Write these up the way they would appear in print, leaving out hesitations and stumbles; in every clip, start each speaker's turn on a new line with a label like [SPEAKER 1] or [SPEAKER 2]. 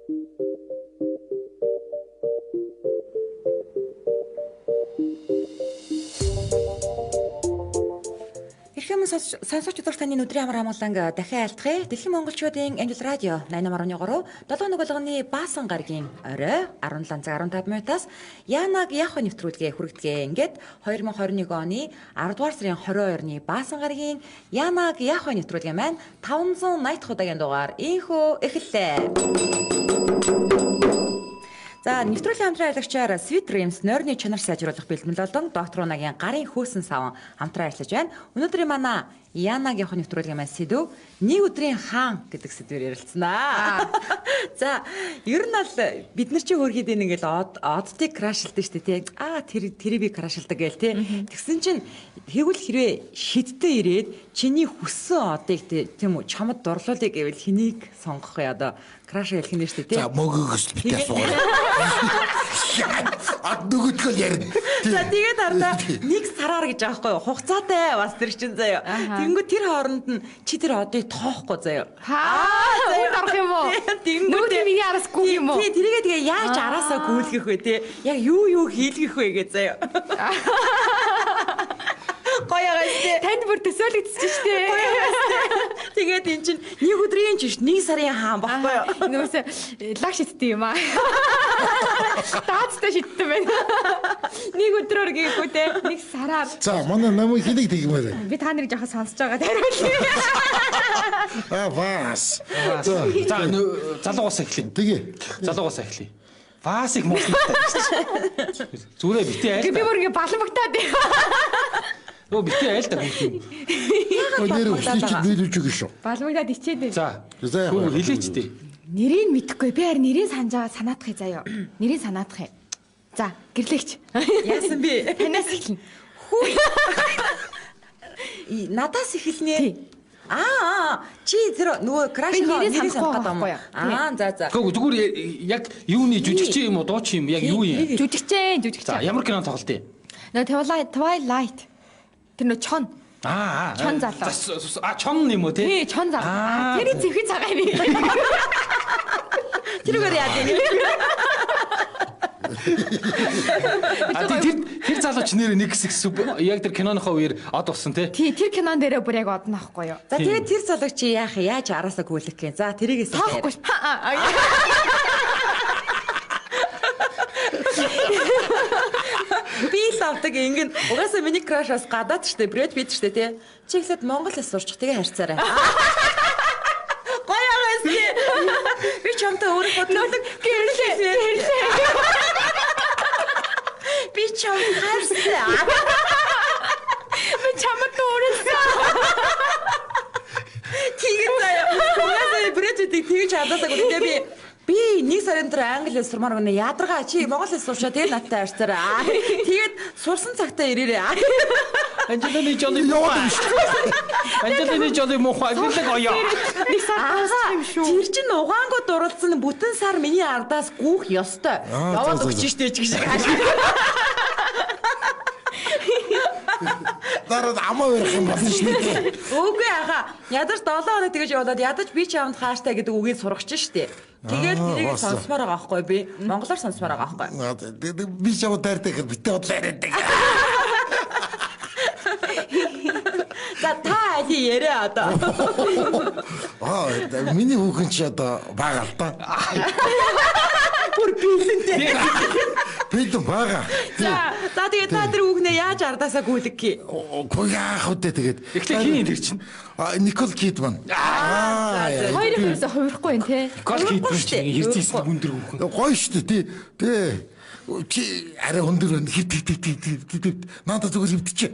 [SPEAKER 1] Эрхэм сонсогч өдөр таны нүдрийн амар амгаланг дахин айлтгая. Дэлхийн монголчуудын Ангел радио 88.3 7 нэг болгоны Баасан гарагийн орой 17 цаг 15 минутаас Янаг яах вэ нэвтрүүлгээ хүргэдэг. Ингээд 2021 оны 10 дугаар сарын 22-ны Баасан гарагийн Янаг яах вэ нэвтрүүлгээ маань 580 дахь удаагийн дугаар инхөө эхэллээ. За нэвтрүүлгийн хамтран ажиллагчаар Sweet Dreams нойрны чанар сайжруулах бэлтгэл болон доктор Унагийн гарын хөөсөн саван хамтран ажиллаж байна. Өнөөдрийн манай Янагийн нэвтрүүлгийн маань сэдв нэг өдрийн хаан гэдэг сэдвээр ярилцсанаа. За ер нь бол бид нар чи хөрхид энэ ингээл оддыг крашилдаг шүү дээ тий. Аа тэрийг би крашилдаг гээл тий. Тэгсэн чинь тэгвэл хэрвээ шидтэй ирээд чиний хүссэн одыг тийм үү чамд дурлуулъя гэвэл хэнийг сонгох вэ одоо краш хэлэх нь шүү дээ тий.
[SPEAKER 2] За мөгөөс битээ асуугаа. Ад нөгөөдгөө ярина.
[SPEAKER 1] За тэгээд ардаа нэг сараар гэж байгаа байхгүй юу? Хугацаатай бас тэр чин заяа. Тэнгүү тэр хооронд нь чи тэр одыг тоохгүй заяа.
[SPEAKER 3] Аа заяа орох юм уу?
[SPEAKER 1] Тэнгүү
[SPEAKER 3] тэр миний араас гүөх юм уу?
[SPEAKER 1] Тий, тэрийгээ тэгээ яаж араасаа гүйлгэх вэ тий? Яг юу хийлгэх вэ гэж заяа. Гоё байгаа шүү.
[SPEAKER 3] Танд бүр төсөөлөгдсөн шүү дээ.
[SPEAKER 1] Тэгээд эн чинь нэг өдрийн ч биш нэг сарын хаан баггүй юу?
[SPEAKER 3] Нөөсөө лаг шидтэн юм аа. Даацтай шидтэн байна. Нэг өдрөөр гээгүй те. Нэг сараар.
[SPEAKER 2] За манай намайг хэлэг тэгмээр.
[SPEAKER 3] Би та нарыг жоохон сонсож байгаа тариулъя.
[SPEAKER 2] Аа вас.
[SPEAKER 4] За залуугаас эхлэе.
[SPEAKER 2] Тэгээ.
[SPEAKER 4] Залуугаас эхлэе. Васыг мууснтай. Зүрээ битээ айл.
[SPEAKER 3] Би бүр ингэ балан багтаад.
[SPEAKER 4] Нөгөө битээ айл та хүүх юм.
[SPEAKER 2] Нэр өсний чинь биелүүлж өгнө шүү.
[SPEAKER 3] Балмагдаад ичээд байна.
[SPEAKER 4] За. Хүү хэлээч дээ.
[SPEAKER 3] Нэрийг мэдэхгүй. Би харин нэрийг санаж байгаа санаадах юм заяа. Нэрийг санаадах юм. За, гэрлэгч.
[SPEAKER 1] Яасан бэ?
[SPEAKER 3] Танаас эхэлнэ.
[SPEAKER 1] Хүү. Надаас эхэлнэ. Аа чи тэр нөгөө крашийн нэрийг санах гэдэг юм уу? Аа за за.
[SPEAKER 4] Гэхдээ зүгээр яг юуны жүжигчин юм уу, дуучин юм яг юу юм?
[SPEAKER 3] Жүжигчин, жүжигчин.
[SPEAKER 4] За, ямар кино тоглолт юм?
[SPEAKER 3] Нөгөө Twilight. Тэр нөө чон.
[SPEAKER 4] Аа
[SPEAKER 3] чон залуу.
[SPEAKER 4] А чон юм уу те?
[SPEAKER 3] Тий, чон залуу. Тэрийг зэвхэн цагаан юм.
[SPEAKER 1] Тэрүүгээр яа гэв?
[SPEAKER 4] Тэр залуу ч нэр нэг хэсэг яг тэр киноныхоо үеэр од болсон те?
[SPEAKER 3] Тий, тэр кинон дээрээ бүр яг одно ахгүй юу?
[SPEAKER 1] За тэгээд тэр залууг чи яах яаж араасаа гүйлэх гин? За тэрийгээс
[SPEAKER 3] тоохгүй.
[SPEAKER 1] Би л авдаг ингэн угаасаа миний краш бас гадаад штэ Брэд Питт штэ тий. Чи эхлээд Монгол хэл сурчих тэгээ харьцаарай. Гоё агаас тий. Би чамтай өөрөө бодлоо
[SPEAKER 3] гэрлээ. Гэрлээ.
[SPEAKER 1] Би чамд хайрсан.
[SPEAKER 3] Би чамд дуурсан.
[SPEAKER 1] Тэгээд заяа. Угаасаа Брэд Питтийг тэгж хадасаг тэгээ би нэг сарын дотор англи хэл сурмаар гэнэ ядаргаа чи монгол хэл сурчаа тэгээ надтай харьцаарай. Тэгээд сурсан цагтаа ирээрэй.
[SPEAKER 4] Анжелина Жоли муухай. Анжелина Жоли муухай гэлэг оёо.
[SPEAKER 3] Нэг сар дууссан юм шүү.
[SPEAKER 1] Тэр чинь угаангууд дурлцсан бүтэн сар миний ардаас гүүх ёстой. Яваад өгч штэ ч гэж.
[SPEAKER 2] Дараа амаа барих юм болсон шүү дээ.
[SPEAKER 1] Үгүй ахаа. Ядаж 7 хоног тэгэж яваад ядаж би чамд хааштай гэдэг үгийг сургач штэ. Тэгээд тэрийг сонсомоор байгаа байхгүй би. Монголоор сонсомоор байгаа
[SPEAKER 2] байхгүй. Би чамд дайртай гэхэд битээ бодлоо яриад.
[SPEAKER 1] За та али яриа одоо.
[SPEAKER 2] Аа миний хүүхэн чи одоо бага л та.
[SPEAKER 1] Бүр биелэнтэй.
[SPEAKER 2] Бид бага.
[SPEAKER 1] За тэгээд та тэр хүүхнээ яаж ардаасаа гүйлэх гээ?
[SPEAKER 2] Үгүй яах вэ тэгээд.
[SPEAKER 4] Эхлээ хин тэр чинь?
[SPEAKER 2] Никол Кидман.
[SPEAKER 3] Аа хоёрын ерөөсө хувирахгүй юм те.
[SPEAKER 4] Никол Кидман чи хэрзээсэн өндөр хүүхэн.
[SPEAKER 2] Гоё шүү дээ тий. Тэ. Чи арай өндөр байна. Хит хит хит хит. Надад зүгээр хөвтчихэ.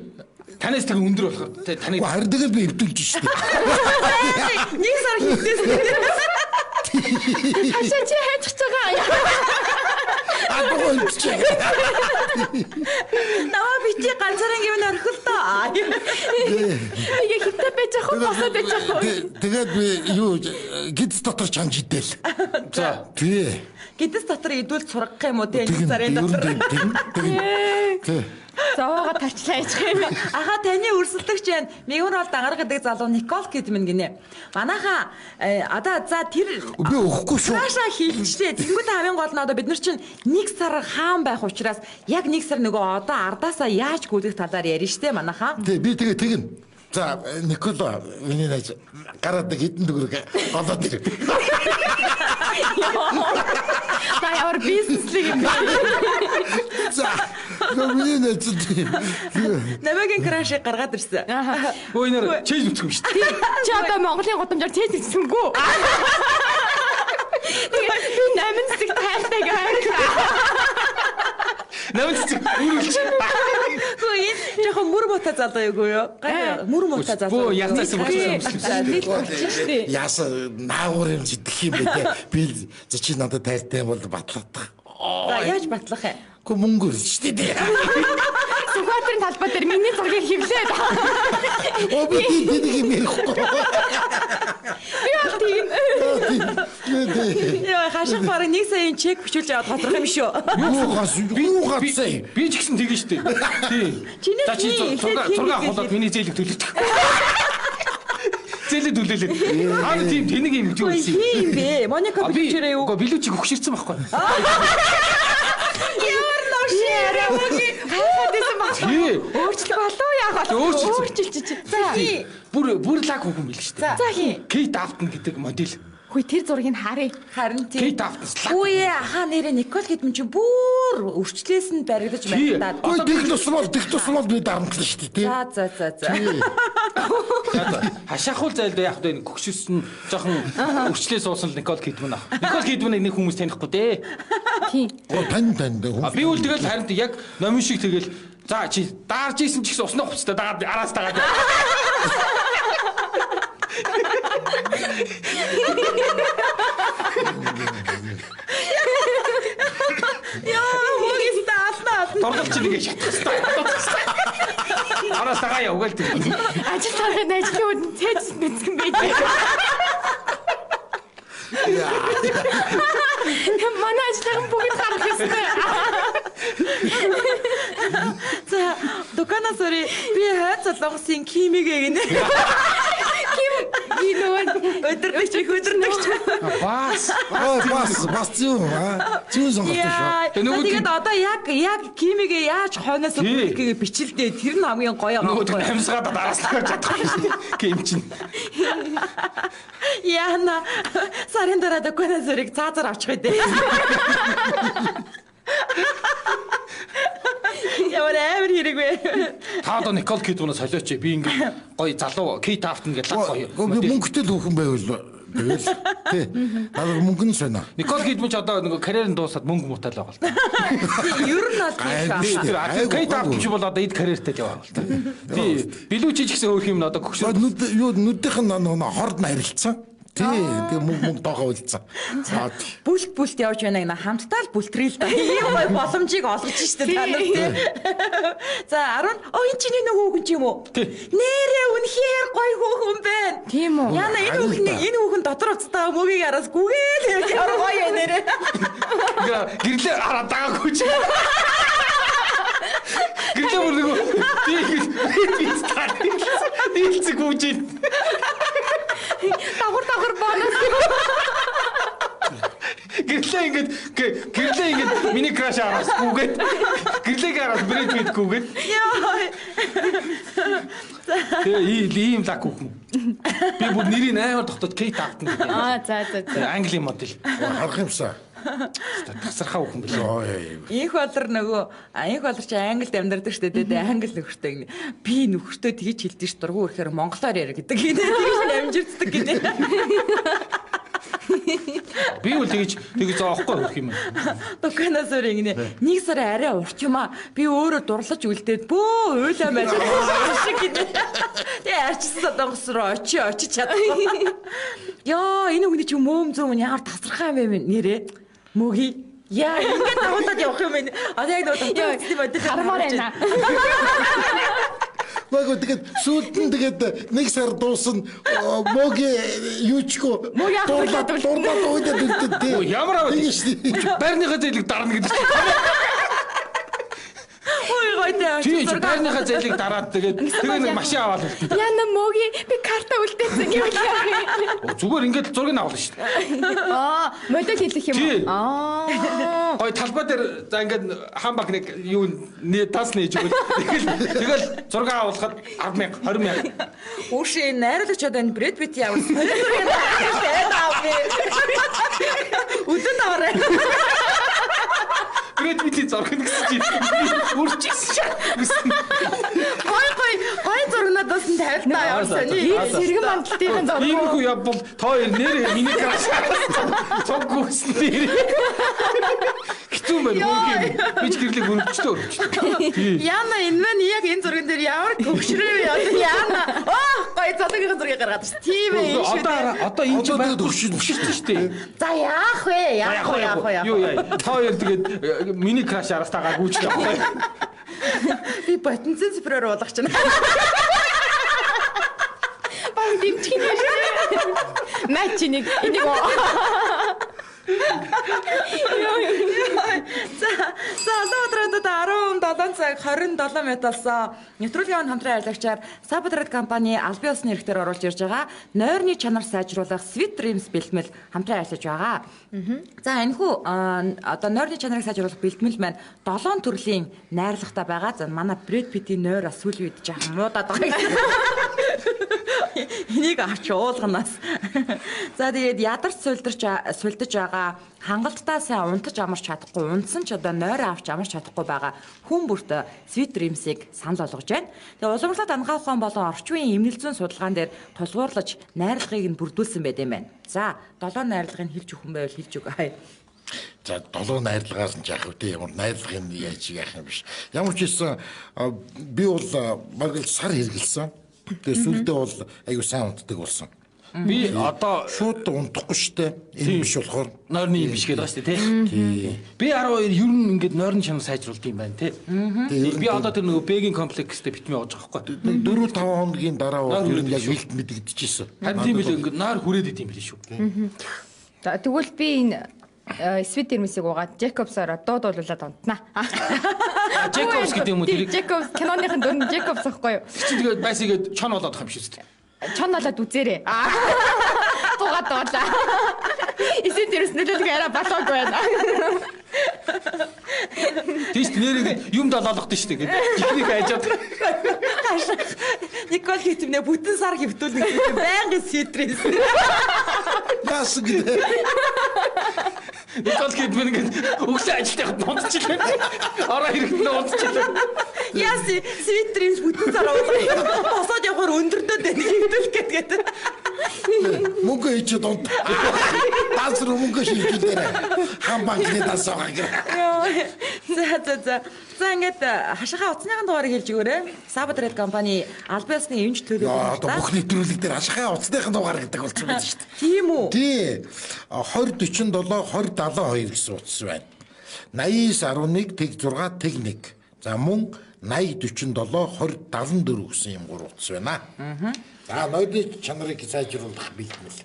[SPEAKER 4] Танаас тэг өндөр болохоор таныг
[SPEAKER 2] харин тэгэл би хөвтүүлж шүү дээ.
[SPEAKER 1] Нэг сар хөвтөөс.
[SPEAKER 3] Хашаа чи хайчих байгаа.
[SPEAKER 2] Аа хөвтчихэ.
[SPEAKER 1] Наваа бити ганцаараа гэвэн орхил доо.
[SPEAKER 3] Яг хөвтөө байж ах уу босоод байж ах уу.
[SPEAKER 2] Тэгээд би юу гидс дотор чанж идэл.
[SPEAKER 4] За
[SPEAKER 2] тий.
[SPEAKER 1] Гидс дотор идвэл сургах юм уу те нэг сарын дотор.
[SPEAKER 2] Тий.
[SPEAKER 3] Зовоогоо тарчлаа ячих юм.
[SPEAKER 1] Аха таны өрсөлдөгч байна. Мигүр бол дангараг гэдэг залуу Никол Кидман гинэ. Манайха одоо за тэр
[SPEAKER 2] Би өгөхгүй шүү.
[SPEAKER 1] Цаашаа хилчлээ. Тэнгүүд хамгийн гол нь одоо бид нар чинь нэг сар хаан байх учраас яг нэг сар нөгөө одоо ардаасаа яаж гүйлгэх талаар ярина штэ манайха.
[SPEAKER 2] Тий, би тэгээ тэгнэ. За, Никола миний найз гараад нэг хэдэн төгрөг олоод ир.
[SPEAKER 3] Та ямар бизнеслэг юм бэ?
[SPEAKER 2] За, миний найз тийм.
[SPEAKER 1] Намайгийн крашыг гаргаад ирсэн.
[SPEAKER 4] Өө энэ чэйж үтсэн юм шүү дээ.
[SPEAKER 3] Чи одоо Монголын гудамжаар цээж үтсэнгүй. Тэгээд би 8 цэцэг тайлтай гэж хайрлаа.
[SPEAKER 4] 8 цэцэг өрүүлж.
[SPEAKER 1] Хөө энэ жоохон мөр муутай залуу юу юу? Гай мөр муутай залуу.
[SPEAKER 4] Бөө язаасан
[SPEAKER 3] Тий.
[SPEAKER 2] Яасан наагур юм шидэх юм бэ те. Би за чи надад тайртай бол батлагдах.
[SPEAKER 1] За яаж батлах юм?
[SPEAKER 2] Гэхдээ мөнгө өрс шүү дээ.
[SPEAKER 3] Сүхбаатарын талбай дээр миний зургийг хевлээд.
[SPEAKER 2] Оо би тэнийг юм ярихгүй.
[SPEAKER 3] Би бол тийм.
[SPEAKER 1] Яа хаших бараг 1 саяын чек бичүүлж аваад хоторох юм шүү.
[SPEAKER 2] Юу гас юу гацсан.
[SPEAKER 4] Би ч гэсэн тэгэн шүү дээ. Тий.
[SPEAKER 1] Чинээс
[SPEAKER 4] За чи
[SPEAKER 1] хий,
[SPEAKER 4] зураг
[SPEAKER 1] эхлээд
[SPEAKER 4] зураг
[SPEAKER 1] хий
[SPEAKER 4] авахлаад миний зээлийг төлөөд. Зээлээ төлөөлээ. Аа тийм тэнэг юм гэж
[SPEAKER 1] Хөө
[SPEAKER 4] үзсэн.
[SPEAKER 1] хий юм бэ? Моника
[SPEAKER 4] Би
[SPEAKER 1] бичээрэй юу?
[SPEAKER 4] Үгүй билүүчиг өгшөрсөн байхгүй.
[SPEAKER 1] Ямар новш яриа мөгийн.
[SPEAKER 3] Хайхаад байсан баг.
[SPEAKER 4] Тий.
[SPEAKER 3] Өөрчлөх болов яах вэ?
[SPEAKER 4] Өөрчилсөн.
[SPEAKER 3] Өөрчилчих чи. За.
[SPEAKER 1] Хий.
[SPEAKER 4] Бүр бүр лаг хүүхэн байл шүү дээ.
[SPEAKER 3] За хий.
[SPEAKER 4] Кейт Афтон гэдэг модель.
[SPEAKER 3] Хүй тэр зургийг харъя.
[SPEAKER 1] Харин тийм.
[SPEAKER 4] Кейт Афтон лаг.
[SPEAKER 1] Үгүй ээ, ахаа нэрээ Никол гэдмэн чинь бүр өрчлөөс нь баригдаж
[SPEAKER 4] Тий.
[SPEAKER 1] баригдаад.
[SPEAKER 2] Гүй тэг тусмал тэг тусмал би дарамтлаа шүү дээ.
[SPEAKER 1] За за за за.
[SPEAKER 4] Хашаахуул зайлд яах вэ? Көгшөрсөн жоохон өрчлөө суусан л Никол Кидман ах. Никол Кидманыг нэг хүмүүс танихгүй дээ.
[SPEAKER 3] Тийм.
[SPEAKER 2] Оо тань тань
[SPEAKER 4] А би үл тэгэл харин яг номын шиг тэгэл за чи даарж исэн ч гэсэн усны хувцастай дагаад араас дагаад.
[SPEAKER 1] Яа, мөгөөс таална.
[SPEAKER 4] Дурдалч нэг шатах хэвээр. Араас дагаа явгаал тэг.
[SPEAKER 3] Ажил тарахын ажлын үнд цээж нүцгэн байж. Манай ажлын бүгд гарах ёстой.
[SPEAKER 1] За, Дукана сори би хойд солонгосын кимигээ гинэ.
[SPEAKER 3] Ким би нөгөө
[SPEAKER 1] Өдөртөгч их өдөртөгч.
[SPEAKER 4] Бас.
[SPEAKER 2] Оо бас бас зүүн аа зүүн сонголт шүү.
[SPEAKER 1] Яа.
[SPEAKER 4] Тэгээ нөгөө
[SPEAKER 1] Тэгээд одоо яг яг кимигээ яаж хойноос
[SPEAKER 4] Тий.
[SPEAKER 1] бүлэхийг бичлээ. Тэр нь хамгийн гоё
[SPEAKER 4] Нөгөө
[SPEAKER 1] юм.
[SPEAKER 4] амьсгаад араас дагаад чадахгүй шүү дээ. Ким чинь.
[SPEAKER 1] Яна сарын дараа Дукана сориг цаазаар авчих үү. Ямар амар хэрэг вэ?
[SPEAKER 4] Та одоо Никол Кидманаас солиоч. Би ингээд гоё залуу Кейт Афтон гэдэг лаг гоё.
[SPEAKER 2] Гөө би мөнгөтэй л хүүхэн байвал тэгэл тий. Надад мөнгө нь сойно.
[SPEAKER 4] Никол Кидман ч одоо нөгөө карьер нь дуусаад мөнгө муутай л байгаа л та.
[SPEAKER 1] Ер нь бол тийм
[SPEAKER 2] Гайгүй
[SPEAKER 1] шүү.
[SPEAKER 2] шүү.
[SPEAKER 4] Тэр
[SPEAKER 2] Айгу,
[SPEAKER 4] Кейт
[SPEAKER 2] айгу.
[SPEAKER 4] Афтон ч бол одоо эд карьертэй л яваа л та. Тий. Билүү чи ч гэсэн өөр юм нь одоо көгшөр.
[SPEAKER 2] Нүд юу нүдийнх нь нөгөө хорд нь харилцсан. Тий, тэгээ мөнгө мөнгө тоогоо үлдсэн. За тий.
[SPEAKER 1] Бүлт бүлт явж байна гэнэ хамтдаа л бүлтрээ л да. Ийм гоё боломжийг олгож штэ та нар тий. За 10 оо энэ чиний нөгөө хүүхэн ч юм уу?
[SPEAKER 4] Тий.
[SPEAKER 1] Нэрээ үнэхээр гоё хүүхэн байна.
[SPEAKER 3] Тийм үү?
[SPEAKER 1] Яна энэ
[SPEAKER 2] Харин
[SPEAKER 1] хүүхэн
[SPEAKER 2] та.
[SPEAKER 1] энэ хүүхэн дотор уцтай мөгийг араас гүгээл ямар гоё юм нэрээ.
[SPEAKER 4] Гэрлээ хараад дагаагүй чи. Гэрлээ бүр нөгөө тий би стар. Нийлцэг гүйж.
[SPEAKER 3] Давхар давхар бонус.
[SPEAKER 4] Гэрлээ ингээд гэрлээ ингээд миний краш араас гүгээд гэрлээгээ араас брэд бит гүгээд.
[SPEAKER 1] Йоо.
[SPEAKER 4] Тэгээ ийм лак хүүхэн. Би бүр нэрийг амар тогтоод Кейт Афтон гэдэг.
[SPEAKER 3] Аа за за за.
[SPEAKER 4] Английн модель.
[SPEAKER 2] Харах юмсан.
[SPEAKER 4] Тасархаа хүүхэн билээ.
[SPEAKER 2] Ой.
[SPEAKER 1] Инх болор нөгөө инх болор чи англид амьдардаг штэ тий англи нөхөртэй гинэ. Би нөхөртөө тэгж хэлдэг ш дургу ирэхээр монголоор яриа гэдэг гинэ. Тэгж амжирддаг гинэ.
[SPEAKER 4] Би үл тэгж тэгж зоохгүй хөрх юм.
[SPEAKER 1] Дукана сөрийн гинэ. Нэг сар арай урт юм аа. Би өөрөө дурлаж үлдээд бөө уйлаа мэл шиг гинэ. Тэгээ арчсан солонгос руу очи очиж чадахгүй. Йоо энэ хүний чи мөөм зүүм ямар тасархай юм бэ нэрээ. Мөги. Яа ингээд дагуулад явах юм байна. Одоо яг нөгөө
[SPEAKER 3] Йоо,
[SPEAKER 1] дотор модель
[SPEAKER 3] Хармаар байна.
[SPEAKER 2] Мэгөө тэгээд сүүлд нь тэгээд нэг сар дуусна мөг юучгүй
[SPEAKER 3] Мөг яах вэ?
[SPEAKER 2] дурлаад дурлаад уйдаад үлдээ тий.
[SPEAKER 4] Өө ямар аваад
[SPEAKER 2] Тэгэн шүү дээ.
[SPEAKER 4] Байрныхаа зээлийг дарна гэдэг чинь.
[SPEAKER 1] Ой гоё дээ.
[SPEAKER 4] Тий, чи байрныхаа зээлийг дараад тэгээд тэгээ нэг машин аваад үлдээ.
[SPEAKER 3] Яна мөгийн би карта үлдээсэн гэвэл яах юм?
[SPEAKER 4] Зүгээр ингээд зургийг авах шүү дээ.
[SPEAKER 3] Аа, модель хийх юм
[SPEAKER 4] Тий.
[SPEAKER 3] уу? Аа.
[SPEAKER 4] Гой талбай дээр за ингээд хамбак нэг юу нэ тас нээж өгөл. Тэгэл зураг авахад 10,000 20,000.
[SPEAKER 1] Үүшээ найруулагч одоо энэ Брэд Питт явал солио зургийг авах юм. Өдөн таваарай.
[SPEAKER 4] Брэд Питтийн зураг нь гэсэн чи үрчсэн шээ.
[SPEAKER 1] Гой гой гой зургнаад бас нь тавилтаа
[SPEAKER 4] Аа,
[SPEAKER 1] ямар
[SPEAKER 4] за,
[SPEAKER 1] сони.
[SPEAKER 4] за.
[SPEAKER 3] Сэргэн мандалтын зураг.
[SPEAKER 4] Иймэрхүү явбал та хоёр нэр миний краш. Цог гүсэн дээр. Хэцүү байна хөөх юм. Би ч гэрлийг өрөвчтөө өрөвчтөө. Тий.
[SPEAKER 1] Яна энэ мэн яг энэ зурган дээр ямар гөвшрөө яа. Яна. Оо гой залуугийн зургийг гаргаад ирсэн. Тийм ээ энэ шүү.
[SPEAKER 4] Одоо одоо энэ чи
[SPEAKER 2] Одоо
[SPEAKER 4] байхгүй
[SPEAKER 2] тэгээд
[SPEAKER 4] өшөрсөн шүү дээ.
[SPEAKER 1] За яах вэ? Яах вэ? Яах вэ? Яах
[SPEAKER 4] Юу
[SPEAKER 1] вэ?
[SPEAKER 4] яа. Та хоёр тэгээд миний краш араас тагаа гүйчлээ авах.
[SPEAKER 1] Би потенцийн цифрээр уулах чинь.
[SPEAKER 3] Бас дэмжих юм шүү. Маа чи нэг энийг
[SPEAKER 1] За за олон өдрүүдэд 17 цаг 27 минут болсон. Нэвтрүүлгийн маань хамтран ажиллагчаар Sabotrade компани албан ёсны эрхтээр оруулж ирж байгаа нойрны чанар сайжруулах Sweet Dreams бэлтгэл хамтран ажиллаж байгаа. За энэхүү одоо нойрны чанарыг сайжруулах бэлтгэл маань 7 төрлийн найрлагатай байгаа. За манай Brad Pitt-ийн нойр бас сүүлийн үед жаахан муудаад байгаа гэсэн. Энийг авч уулганаас. За тэгээд ядарч сулдарч сулдаж байгаа хангалттай сайн унтаж амарч чадахгүй унтсан ч одоо нойроо авч амарч чадахгүй байгаа хүн бүрт Sweet Dreams-ийг санал болгож байна. Тэгээд уламжлалт анагаах ухаан болон орчин үеийн эмнэл зүйн судалгаан дээр тулгуурлаж найрлагыг нь бүрдүүлсэн байт юм байна. За 7 найрлагыг нь хэлж өгөх юм байвал хэлж өгөө.
[SPEAKER 2] За долоо найрлагаас нь яах вэ? Ямар найрлагын яаж яах юм биш. Ямар ч байсан би бол бараг л сар хэрэгэлсэн. Тэгээ сүлдээ бол аюу сайн унтдаг болсон.
[SPEAKER 4] Би одоо
[SPEAKER 2] Шууд унтахгүй штэ. Энэ биш болохоор.
[SPEAKER 4] нойрны юм биш гэдэг байгаа шүү дээ тий. Би 12 ер нь ингээд нойрны чанар сайжруулд юм байна тий.
[SPEAKER 2] Тэгээ ер нь
[SPEAKER 4] Би одоо тэр нөгөө Бэгийн комплекстэй битмээ явж байгаа байхгүй.
[SPEAKER 2] Нэг 4 5 хоногийн дараа бол
[SPEAKER 4] Нойр
[SPEAKER 2] ер нь яг
[SPEAKER 4] хүрээд
[SPEAKER 2] илт мэдэгдэжсэн.
[SPEAKER 4] Харин тийм билээ ингээд нойр хүрээд идэм билээ шүү.
[SPEAKER 3] За тэгвэл би энэ Sweet Dreams-ийг угаад Jacobs-оор дуудуулаад унтнаа.
[SPEAKER 4] Jacobs гэдэг юм уу тэрийг?
[SPEAKER 3] Jacobs киноныхын дүр нь Jacobs аахгүй юу?
[SPEAKER 4] Чи тэгээд байсгээд чон болоод байгаа юм шиг үү?
[SPEAKER 3] Чон болоод үзээрэй. Тугаад дуулаа. Sweet Dreams нөлөөлөх арай болоогүй байна.
[SPEAKER 4] Тийш нэрийг юм долоолгодог шүү дээ. Жихнийг ажаад
[SPEAKER 1] Никол Кидман бүтэн сар хэвтүүлнэ гэдэг байнгын Sweet Dreams.
[SPEAKER 2] Яасан гэдэг.
[SPEAKER 4] Никол Кидман ингээд өглөө ажилд явахад унтчихлаа. Ороо ирэхэд нь унтчихлаа.
[SPEAKER 1] Яас Sweet Dreams бүтэн сар уулах. Босоод явахаар өндөртөө байдаг хэвтүүлэх гэдэг.
[SPEAKER 2] Мөнгө хийчихэд унт. Данс руу мөнгө шилжүүлээрэ. Хам банкны данс байгаа гэх.
[SPEAKER 1] За за за. За ингээд хашаахаа утасныхаа дугаарыг хэлж өгөөрэй. Sabotrade компани албан ёсны эмч төлөв.
[SPEAKER 2] Яа одоо бүх нэвтрүүлэг дээр хашаахаа утасныхын дугаар гэдэг болсон байж шүү дээ.
[SPEAKER 1] Тийм үү?
[SPEAKER 2] Тий. 20 47 20 72 гэсэн утас байна. 89 11 тэг 6 тэг 1. За мөн 80 47 20 74 гэсэн юм гурван утас байна. За ноёдны чанарыг сайжруулах бэлтгэл.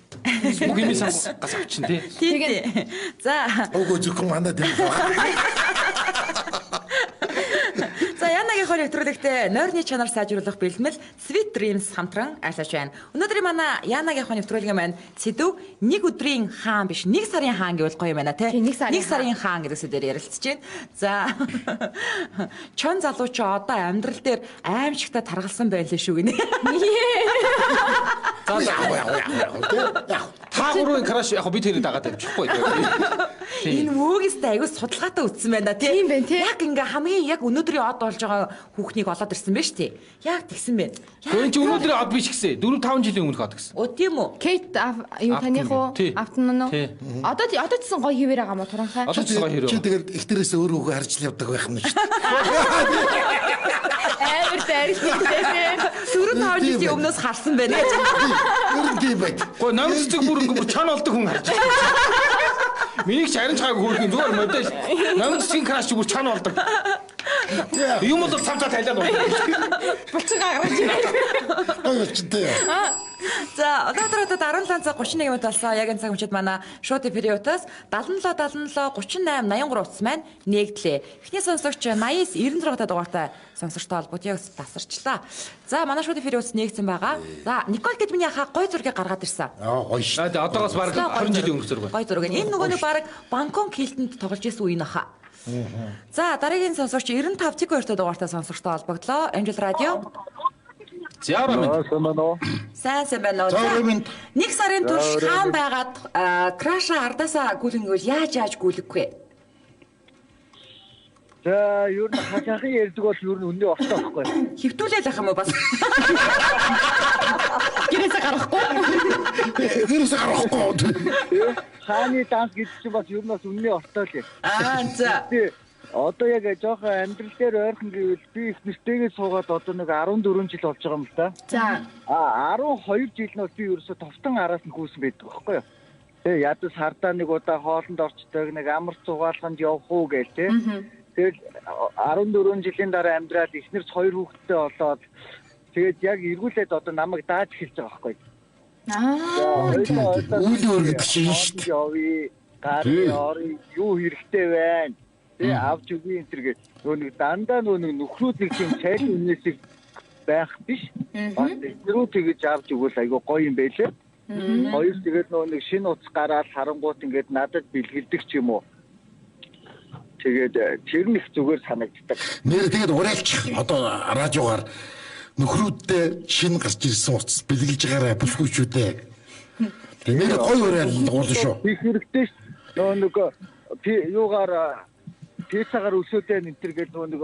[SPEAKER 4] Бүх юм сангаас авчин тий.
[SPEAKER 1] Тийм тий. За
[SPEAKER 2] Үгүй зөвхөн манай тийм байгаа.
[SPEAKER 1] За Янагийн хор нэвтрүүлэгтээ нойрны чанар сайжруулах бэлтгэл Sweet Dreams хамтран ажиллаж байна. Өнөөдрийн манай Янагийн хор нэвтрүүлгийн маань сэдв нэг өдрийн хаан биш, нэг сарын хаан гэвэл гоё юм байна тий.
[SPEAKER 3] Тийм, нэг сарын
[SPEAKER 1] Нэг сарын хаан гэдэг сэдвээр ярилцж байна. За чон залуу чи одоо амьдрал дээр аимшигтай таргалсан байлээ шүү гинэ.
[SPEAKER 4] За
[SPEAKER 2] Яг яг яг яг.
[SPEAKER 4] та гурвын краш яг би тэрийг дагаад тавьчихгүй.
[SPEAKER 1] Энэ мөөгийн аягүй судалгаатай үтсэн байна тий.
[SPEAKER 3] Тийм байна, тий.
[SPEAKER 1] Яг ингээ хамгийн яг өнөөдрийн од болж байгаа хүүхнийг олоод ирсэн байна шүү тий. Яг тэгсэн байна.
[SPEAKER 4] Гэхдээ чи өнөөдрийн од биш гэсэн. 4 5 жилийн өмнөх од гэсэн.
[SPEAKER 1] Оо тийм үү?
[SPEAKER 3] Кейт юу таних уу?
[SPEAKER 4] Тий.
[SPEAKER 3] Автон уу?
[SPEAKER 4] Тий.
[SPEAKER 3] Одоо одоо ч гэсэн гоё хэвээр байгаа мó туранхай.
[SPEAKER 4] Одоо ч гоё хэрэг.
[SPEAKER 2] Чи тэгэл ихтэрээс өөр хүүхээ харж л явдаг байх нь шүү дээ.
[SPEAKER 3] Амар дайралтай тий.
[SPEAKER 1] 4 5
[SPEAKER 2] Тийм
[SPEAKER 1] жилийн
[SPEAKER 2] байна.
[SPEAKER 1] өмнөөс харсан байна гэж.
[SPEAKER 2] Ер нь тийм байт.
[SPEAKER 4] Гой номын цэцэг бүр ингээ бүр чон болдог хүн харж байна. Миний ч харин чааг хөөрхөн зүгээр модель. Номын цэцгийн краш чи бүр чон болдог. Юм бол цамцаа тайлаад байна.
[SPEAKER 3] Булчин гаргаж ирээ.
[SPEAKER 2] Гоё болчихтой.
[SPEAKER 1] За За, өнөөдөр одоо 17 цаг 31 минут болсон. Яг энэ цаг мөчид манай шууд периодоос 77 77 38 83 утас маань нэгдлээ. Эхний сонсогч 89 96 дугаартай сонсогчтой холбогдъё гэсэн тасарчлаа. За, манай шууд периодс нэгдсэн байгаа. За, Никол гэд миний хаа гой зургийг гаргаад ирсэн.
[SPEAKER 2] Аа, гоё шүү.
[SPEAKER 4] Одоогоос бараг 20 жилийн өмнөх зураг.
[SPEAKER 1] Гой зураг. Энэ нөгөө нэг бараг Бангкок Хилтэнд тоглож исэн үе нөхө. За, дараагийн сонсогч 95 1 2 дугаартай сонсогчтой холбогдлоо. Angel Radio.
[SPEAKER 4] За, байна.
[SPEAKER 1] Сайн байна уу? Нэг сарын турш хаан байгаад краша ардаасаа гүйлгэн яаж гүйлгэхгүй?
[SPEAKER 5] За, ер нь хашаахын ярьдаг бол ер нь үнний ортой байхгүй.
[SPEAKER 1] Хөвтүүлээл ах юм уу бас?
[SPEAKER 3] Гэрээсээ гарахгүй.
[SPEAKER 2] Гэрээсээ гарахгүй.
[SPEAKER 5] Хааны данс гэдэг чинь бас ер нь бас үнний ортой л.
[SPEAKER 1] Аа, за.
[SPEAKER 5] Одоо яг жоохон амьдрал дээр ойрхон гэвэл би их нэртэйгээ суугаад одоо нэг 14 жил болж байгаа юм л та.
[SPEAKER 3] За.
[SPEAKER 5] А 12 жил нь бол би ерөөсө товтон араас нь гүйсэн байдаг байхгүй юу? Тэгээ ядас хардаа нэг удаа хоолнд орчдөг, нэг амар цугаалганд явах уу гээл те. Тэгэл 14 жилийн дараа амьдраад эхнэрч хоёр хүүхэдтэй болоод тэгээд яг эргүүлээд одоо намайг дааж эхэлж байгаа байхгүй юу?
[SPEAKER 3] Аа.
[SPEAKER 2] Үйл өргөдөг чинь шүү
[SPEAKER 5] дээ. Явъя, гарын орё, юу хэрэгтэй байна? Тэ авч өгье энэ төр гэж нөгөө нэг дандаа нөгөө нэг нөхрүүд нэг тийм цайлын үнээсийг байх биш. Бас эхнэрүү тэгэж авч өгвөл айгүй гоё юм байлээ. Хоёр тэгээд нөгөө нэг шинэ утас гараад харангуут ингээд надад бэлгэлдэг ч юм уу. Тэгээд тэр нь их зүгээр санагддаг.
[SPEAKER 2] Нэр тэгээд уриалчих одоо радиогаар нөхрүүддээ шинэ гарч ирсэн утас бэлгэлж байгаарай бүсгүйчүүдээ. Тэгээд нэр гоё уриал гуулна шүү.
[SPEAKER 5] Их хэрэгтэй ш. Нөгөө нэг юугаар пиццагаар өсөөдөө энэ төр гэдэг нөгөө нэг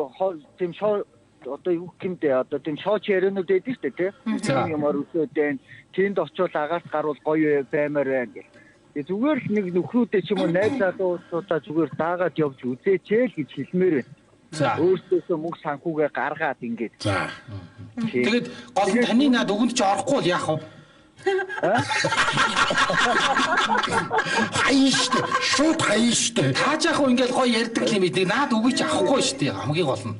[SPEAKER 5] тийм шоу одоо юу гэмдэ одоо тийм шоуч ярианууд байдаг шүү дээ тий. Тийм юмар өсөөдөө тэнд очивол агаарт гарвал гоё баймаар байна гэх. Тэгээ зүгээр л нэг нөхрүүдээ ч юм уу найз залуусуудаа зүгээр даагаад явж үзээч л гэж хэлмээр байна.
[SPEAKER 4] За.
[SPEAKER 5] Өөртөөсөө мөнгө санхүүгээ гаргаад ингээд.
[SPEAKER 2] За.
[SPEAKER 4] Тэгээд гол нь таны над өгөнд чи орохгүй бол яах вэ?
[SPEAKER 2] Хаяа штэ. Шууд хаяа штэ.
[SPEAKER 4] Та ч яах вэ ингээл гоё ярьдаг юм бид наад үгүй ч авахгүй штэ. Хамгийн гол нь.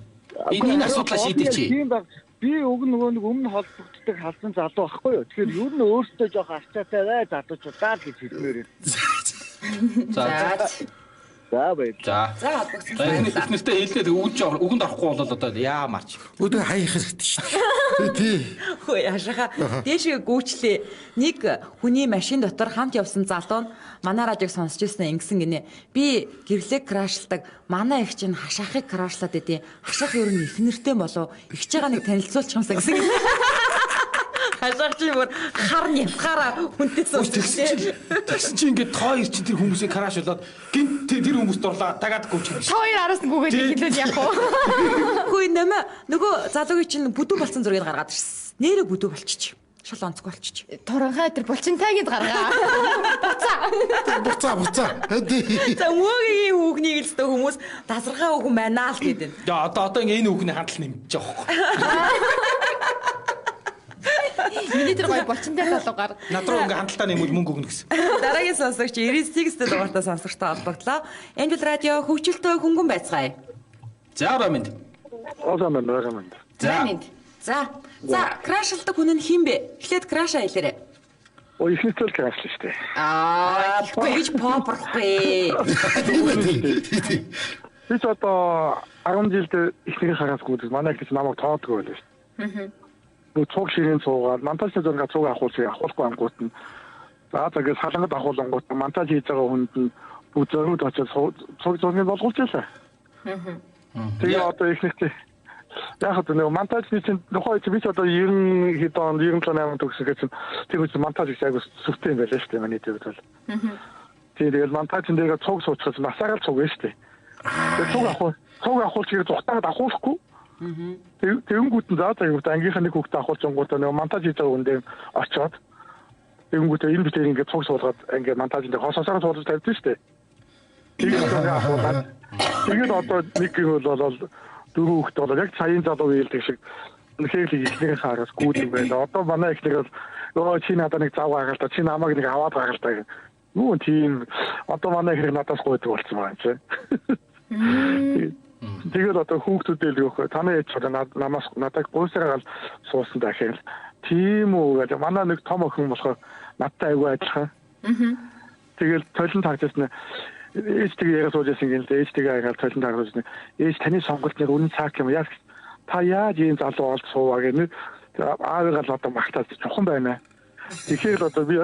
[SPEAKER 4] Энэ асуудлаа шийдээч.
[SPEAKER 5] Тийм баг. Би уг нөгөө нэг өмнө холбогддог халсан залуу байхгүй юу? Тэгэхээр ер нь өөртөө жоох арчаатай бай залуучуудаа л гэж хэлмээр байна.
[SPEAKER 4] За.
[SPEAKER 5] За баярлалаа.
[SPEAKER 1] За холбогдсон.
[SPEAKER 4] Их нэртэй хэллээ өгөнд өгөнд орохгүй бол одоо яа марч.
[SPEAKER 2] Өдөө хаях хэрэгтэй шүү дээ. Тий.
[SPEAKER 1] Хөөе хашаага дээшээ гүйчлээ. Нэг хүний машин дотор хамт явсан залуу нь манай радиог сонсч ирсэн ингэсэн гинэ. Би гэрлээ крашладаг. Манай их чинь хашаахыг крашлаад идэв. Хашаах ер нь их нэртэй болов. Их чигээ нэг танилцуулчих юмсан гэсэн гинэ. Хашаах чи бүр хар нямхаараа хүнтэй
[SPEAKER 4] сонсч. Тэгсэн чи ингээд тоо хоёр чинь тэр хүмүүсийг краш болоод гинт тэр хүмүүс дурлаа тагаад гүйчих.
[SPEAKER 3] Тоо хоёр араас нь гүгээд хэлээд яах вэ?
[SPEAKER 1] Хөөе нэмэ нөгөө залуугийн чинь бүдүү болсон зургийг гаргаад ирсэн. Нэрэ бүдүү болчих. Шал онцгой болчих.
[SPEAKER 3] Туранхай тэр булчинтайг гаргаа.
[SPEAKER 2] Буцаа. Буцаа.
[SPEAKER 1] За мөөгийн хүүхнийг л өстө хүмүүс дасархаа хүүхэн байна л гэдэг.
[SPEAKER 4] За одоо ингээ энэ хүүхний хандлал нэмж байгаа байхгүй.
[SPEAKER 3] Миний тэр гоё булчинтай залуу гар.
[SPEAKER 4] Над руу ингээ хандлалтаа нэмвэл мөнгө өгнө гэсэн.
[SPEAKER 1] Дараагийн сонсогч 99 дугаартай сонсогчтой холбогдлоо. Angel Radio хөгжилтэй хөнгөн байцгаая.
[SPEAKER 4] За Раминд.
[SPEAKER 6] Раминд.
[SPEAKER 4] За.
[SPEAKER 1] За. За, крашилдаг хүн нь хэн бэ? Эхлээд краша хэлээрэй.
[SPEAKER 6] Ой, ихнэртэй л крашлаа шүү дээ.
[SPEAKER 1] Аа, гэж попрохгүй.
[SPEAKER 6] Би ч одоо 10 жилд ихнэрийн хараас гүйдэг. Манай их намайг тоодгүй байлаа шүү дээ. Нөгөө цуг ширийн цуугаад монтажны зураг цуг авахулсан авахгүй ангуут нь за гэж салангад авахулангуут монтаж хийж байгаа хүнд нь бүх зөрүүд очиж цуг зургийг болгуулж байлаа. Тэгээ одоо их нэгтэй яг л нөгөө монтажны чинь нөхөө чи би ч одоо 90 хэд он 97 8 төгсөх гэсэн тэр үе монтаж гэж айгу сүртэй юм байлаа шүү дээ миний төвд бол. Тэгээ тэгэл монтажн дээр цуг суучихсан насаараа цуг ээ шүү дээ. Тэгээ цуг авахулж хэрэг зүхтаад авахулахгүй. Тэгэнгүүт нь за юу ангийнхаа нэг хүүхдээ авахулж онгоотоо нөгөө монтаж хийж байгаа хүн дээр очиод тэгэнгүүтээ энэ битээр ингээд цуг суулгаад ингээд монтажн дээр хососоор суулгаж тавьдаг шүү дээ. Тэгээд авахулаад тэгээд одоо нэг гин бол дөрөв хүүхдээ бол яг саяын залуу хэлдэг шиг үнэхээр л ихнэрийн хараас гүйдэг байна. Одоо манай ихнэр бол өө чи надад нэг зав гаргал та чи намайг нэг аваад гаргал та гэх. Юу тийм одоо манай ихнэр надаас гүйдэг болсон байгаа юм чи. Тэгээд одоо хүүхдүүдээ л өгөх. Таны ээж одоо намаас надад гуйсараа гал суусан дахиад Тийм үү гэж манай нэг том охин болохоор надтай айгүй адилхан. Тэгэл толон тагжсэн. Ээжтэйгээ яриа сууж байсан гэнэ. Ээжтэйгээ яриа толон тагж сууж байсан. Ээж таны сонголт нэр үнэн цаг юм. Яг та яаж ийм залуу олж суугаа гэнэ. Аавыгаа л одоо магтаад чухам байна. Тэгэхээр л одоо би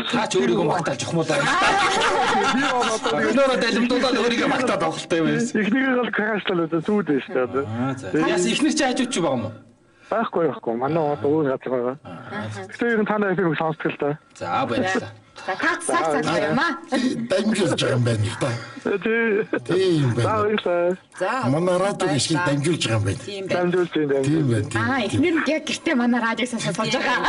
[SPEAKER 4] та ч өөрийгөө магтаал чухмуулаа.
[SPEAKER 6] Би одоо
[SPEAKER 4] өнөөрөө далимдуулаад өөрийгөө магтаад авах хэрэгтэй байсан.
[SPEAKER 6] Эхнэрийг бол крашлал одоо сүйд байна шүү дээ.
[SPEAKER 4] Яс эхнэр чи хажууд чи байгаа юм уу?
[SPEAKER 6] Байхгүй. Манай одоо өөр газар байгаа. Тэгэхээр ер нь та нар FM-ийг сонсдог л да.
[SPEAKER 4] За баярлалаа.
[SPEAKER 3] За цаг цаг юм аа.
[SPEAKER 2] Дамжуулж байгаа юм байна л да. Тийм байна.
[SPEAKER 6] За баярлалаа.
[SPEAKER 1] За
[SPEAKER 2] манай радиог ишгийг дамжуулж байгаа юм байна.
[SPEAKER 1] Тийм байна.
[SPEAKER 6] Дамжуулж байна.
[SPEAKER 2] Тийм байна.
[SPEAKER 3] Аа эхнэр нь яг гэртээ манай радиог сонсож байгаа.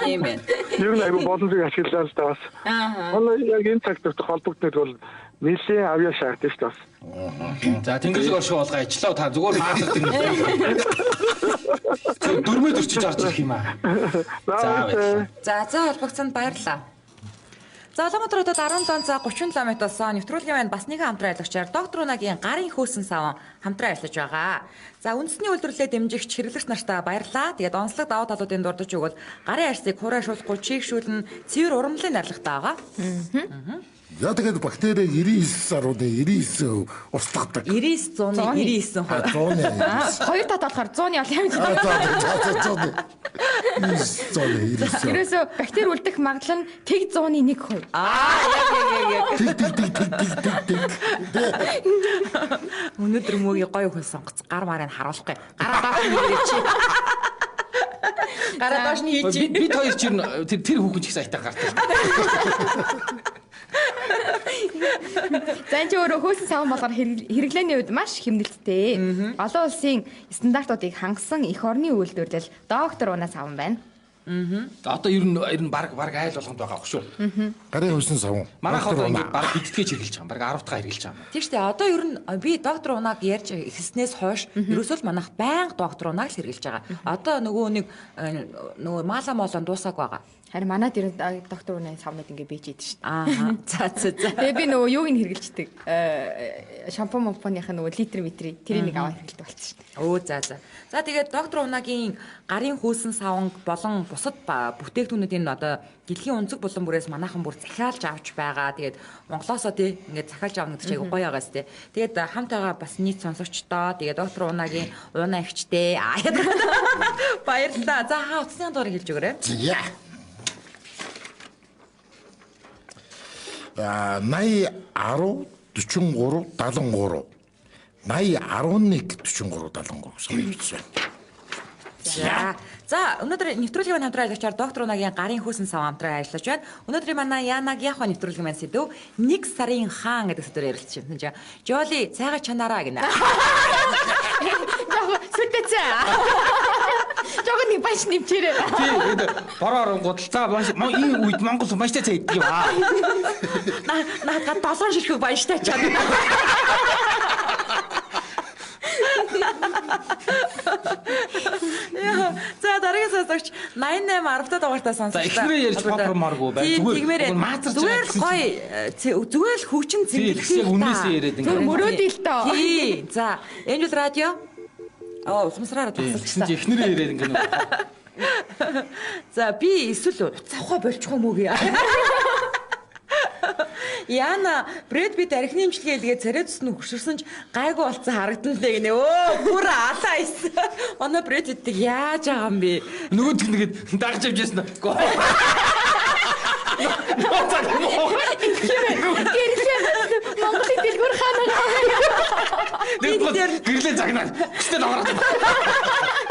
[SPEAKER 1] Тийм байна.
[SPEAKER 6] Ер нь айгүй боломжийг ашиглаа л да бас.
[SPEAKER 3] Аа.
[SPEAKER 6] Манай яг энэ цагт холбогднод бол нэлээд авьяа шаардсан шүү дээ бас.
[SPEAKER 4] За тэнгэрийг орших болгоо ажиллаа та зүгээр маасардаг юм. Дөрмөд өрчиж орж ирэх юм аа. За баярлалаа.
[SPEAKER 1] За за холбогдсонд баярлалаа. За Улаанбаатар хотод 17 цаг 37 минут болсон. Нэвтрүүлгийн маань бас нэгэн хамтран ажиллагчаар доктор Унагийн гарын хөөсөн саван хамтран ажиллаж байгаа. За үндэсний үйлдвэрлэлээ дэмжигч хэрэглэгч нартаа баярлалаа. Тэгээд онцлог давуу талуудын дурдж өгвөл гарын арьсыг хураашуулахгүй чийгшүүлнэ, цэвэр урамлын найрлагатай байгаа.
[SPEAKER 2] За тэгээд бактерийг 99.99% устгадаг.
[SPEAKER 1] 99 199%.
[SPEAKER 2] 100.
[SPEAKER 3] Хоёр тат болохоор 100-ны бол юм.
[SPEAKER 2] За 100 99.
[SPEAKER 3] Ерөөсөө бактери үлдэх магадлал нь тэг 100-ны 1%.
[SPEAKER 1] Аа яг.
[SPEAKER 2] Тэг тэг тэг тэг тэг тэг тэг.
[SPEAKER 1] Өнөөдөр мөгийн гоё хөл сонгоц гар марыг харуулахгүй. Гараа доош нь хийрээ чи. Гараа доош нь хийчих.
[SPEAKER 4] Бид хоёр чинь тэр хүүхэн ч их сайтаа гардаг.
[SPEAKER 3] За энэ ч өөрөө хөөсөн саван болгоор хэрэглээний үед маш хэмнэлттэй. Олон улсын стандартуудыг хангасан эх орны үйлдвэрлэл доктор Уна саван байна.
[SPEAKER 4] Одоо ер нь баг айл болгонд байгаа ах шүү.
[SPEAKER 2] Гарын хөөсөн саван.
[SPEAKER 4] Манайх одоо ингээд баг бидтгэж хэрэглэж байгаа. Баг 10 дахь хэрэглэж байгаа.
[SPEAKER 1] Тийм шүү дээ. Одоо ер нь би доктор Унаг ярьж эхэлснээс хойш ерөөсөө л манайх байнга доктор Унаг л хэрэглэж байгаа. Одоо нөгөө нэг нөгөө мала молон дуусааг байгаа.
[SPEAKER 3] Харин манай дээр доктор Унын савнууд ингээ бийж идэв шүү дээ.
[SPEAKER 1] Аа. За за за.
[SPEAKER 3] Тэгээ би нөгөө юуг нь хэрэглэждэг. Шампунь мампуных нөгөө литр метри тэрийг нэг аваад хэрэглэдэг болсон шүү дээ.
[SPEAKER 1] Өө за за. За тэгээд доктор Унагийн гарын хөөсөн саванг болон бусад бүтээгдэхүүнүүдийн одоо дэлхийн өнцөг булан бүрээс манайхан бүр захиалж авч байгаа. Тэгээд Монголоосоо тий ингээд захиалж авна гэдэг чинь айгу гоё байгаас тий. Тэгээд хамт байгаа бас нийт сонсогчдоо тэгээд доктор Унагийн Уна эгчтэй. Баярлалаа. За хаа утасны дугаарыг хэлж өгөөрэй.
[SPEAKER 2] За. 80 10 43 73 80 11 43 73 гэсэн юм байна.
[SPEAKER 1] За. За өнөөдөр нэвтрүүлгийн маань хамтран ажиллагчаар доктор Унагийн гарын хөөсөн сав хамтран ажиллаж байна. Өнөөдрийн манай Янаг яг нэвтрүүлгийн маань сэдв нэг сарын хаан гэдэг сэдвээр ярилцж байна. Жоли цайга чанараа гинэ.
[SPEAKER 3] Жохо сүтэцээ. Жохо нэг баяш нэмчээрээ.
[SPEAKER 4] Тий, бороо оронгууд л за ийм үед Монгол баяштай цай иддэг юм аа.
[SPEAKER 1] Наадгаа 7 ширхэг баяштай чана. Яа, за дараагийн сонсогч 88 10 дахь дугаартаа сонсогч.
[SPEAKER 4] За эхнэрээ ярьж попроморгүй байна.
[SPEAKER 1] Зүгээр зүгээр л гоё зүгээр л хөгжин
[SPEAKER 4] цэнгэлэх үнээсээ яриад
[SPEAKER 3] ингээ. Зүгээр мөрөөдөө л доо.
[SPEAKER 1] Тий. За, Angel Radio. Аа, ухамсараараа тасалчихсан.
[SPEAKER 4] Тэгсэн чи эхнэрээ яриад ингээ нэг.
[SPEAKER 1] За, би эсвэл уцаахаа болчих юм уу гээ. Яна, Брэд Питт архины имчилгээ хийлгээд царай цус нь хөшөрсөн ч гайгүй болцсон харагдан лээ гинэ. Өө, бүр алаа исэн. Манай Брэд Питтийг яаж байгаа юм бэ?
[SPEAKER 4] Нөгөөдг нэгэд дагж явж байсан.
[SPEAKER 3] Гэрлээ Монголын дэлгүүр хаана.
[SPEAKER 4] Нэг бол гэрлээ загнаад хүчтэй догроод.